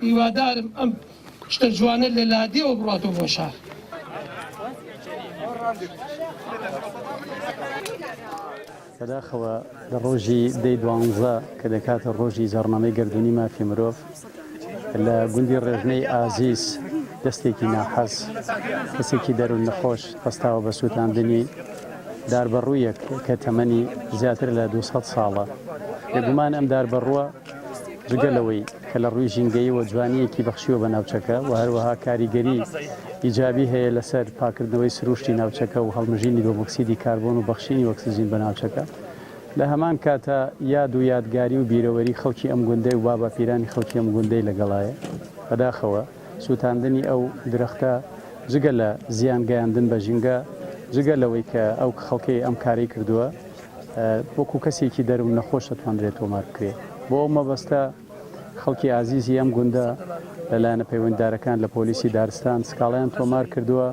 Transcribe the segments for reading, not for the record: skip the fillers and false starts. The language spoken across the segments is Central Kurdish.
هیوادارم ئەم شتە جوانە لە لادێوە بڕاتەوە بۆ شار. بەداخەوە لە ڕۆژی دەی دوانزە کە دەکاتە ڕۆژی جاڕنامەی گەردوونی مافی مرۆڤ لە گوندی ڕێژنەی ئازیز دەستێکی ناحەز کەسێکی دەروون نەخۆش هەستاوە بە سووتاندنی داربەڕوویەک کە تەمەنی زیاتر لە 200 ساڵە. بێگومان ئەم داربەڕووە جگە لەوەی کە لە ڕووی ژینگەییەوە جوانییەکی بەخشیوە بە ناوچەکە و هەروەها کاریگەری ئیجابی هەیە لەسەر پاکردنەوەی سرووشتی ناوچەکە و هەڵمژینی دۆمۆکسیدی کاربۆن و بەخشینی ئۆکسجین بە ناوچەکە، لە هەمان کاتا یاد و یادگاری و بیرەوەری خەڵکی ئەم گوندەی و باباپیرانی خەڵکی ئەم گوندەی لەگەڵایە. بەداخەوە سووتاندنی ئەو درەختە جگە لە زیان گەیاندن بە ژینگە، جگە لەوەی کە ئەو خەڵکەی ئەم کارەی کردووە وەکو کەسێکی دەروون نەخۆش دەتوانرێت تۆمار بکرێت. بۆ ئەو مەبەستە خەڵکی ئازیزی ئەم گوندە لە لایەنە پەیوەندیدارەکان لە پۆلیسی دارستان سکاڵایان تۆمار کردووە.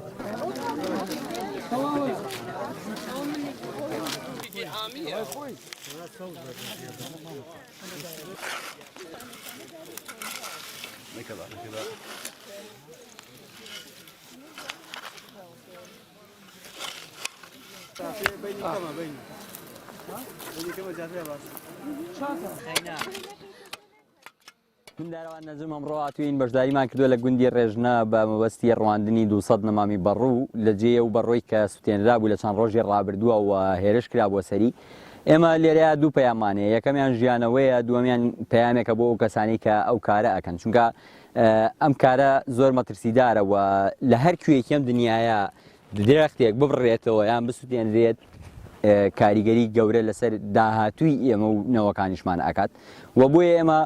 من دارەوان نەجم ئەمڕۆ هاتووین بەشداریمان کردووە لە گوندی ڕێژنە بە مەبەستی ڕواندنی 200 نەمامی بەڕوو لە جێیە و بەڕۆی کە سوتێنرا بوو لە چەند ڕۆژی ڕابردووە و هێرش کرابووە سەری ئێمە لێرەیە دوو پەیاممان هەیە یەکەمیان ژیانەوەیە دووەمیان پەیامێکە بۆ ئەو کەسانی کە ئەو کارە ئەکەن چونکە ئەم کارە زۆر مەترسیدارە و لە هەر کوێیەکی ئەم دنیاە درەختێک ببڕێتەوە یان بسوتێنرێت کاریگەری گەورە لەسەر داهاتووی ئێمە و نەوەکانیشمان ئەکات و بۆیە ئێمە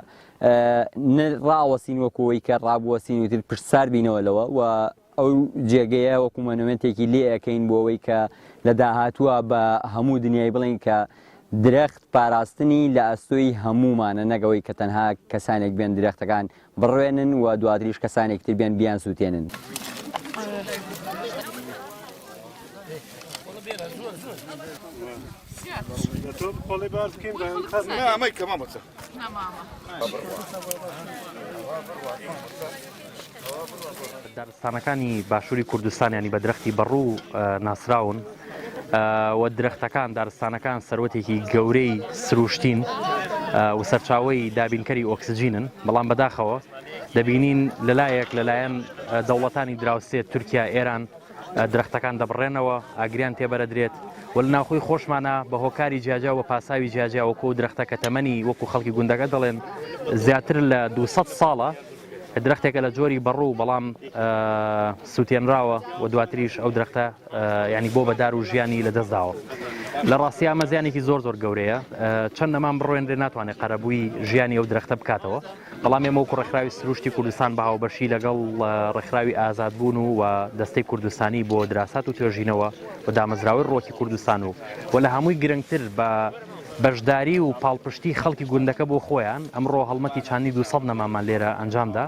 ڕاوەسین وەکەوەی کە ڕابوەسین وتر پشتسار بینەوە لەوە و ئەو جێگەیە وەکو مۆنۆمێنتێکی لێ ئەەکەین بۆ ئەوەی کە لە داهاتووە بە هەموو دنیای بڵین کە درەخت پاراستنی لە ئەستۆی هەموومانە نەگەوەی کە تەنها کەسانێک بێن درەختەکان بڕوێنن و دواتریش کەسانێکی تر بێن بیانسووتێنن. دارستانەکانی باشووری کوردستان ینی بە درەختی بەڕوو ناسراون و درەختەکان دارستانەکان سەروەتێکی گەورەی سروشتین و سەرچاوەی دابینکەری ئۆکسجینن بەڵام بەداخەوە دەبینین لەلایەک لەلایەن دەوڵەتانی دراوسێ تورکیا ئێران درەختەکان دەبڕێنەوە ئاگریان تێبەرەدرێت و لە ناوخۆی خۆشمانە بە هۆکاری جیاجیا و پاساوی جیاجیا وەکو درەختە کە تەمەنی وەکو خەڵکی گوندەکە دەڵێن زیاتر لە 200 ساڵە درەختێکە لە جۆری بەڕوو بەڵام سووتێنراوە و دواتریش ئەو درەختە ینی بۆ بەدار و ژیانی لە دەست داوە. لە ڕاستی ئەمە زیانێکی زۆر زۆر گەورەیە چەند نەمان بڕوێنرێ ناتوانێت قەرەبووی ژیانی ئەو درەختە بکاتەوە بەڵام ئێمە وەکو ڕێکخراوی سروشتی کوردستان بە هاوبەشی لەگەڵ ڕێکخراوی ئازادبوون و و دەستەی کوردستانی بۆ دراسات و توێژینەوە و دامەزراوەی ڕۆکی کوردستان و و لە هەمووی گرنگتر بە بەشداری و پاڵپشتی خەڵکی گوندەکە بۆ خۆیان ئەمڕۆ هەڵمەتی چاندنی 200 نەمامان لێرە ئەنجامدا.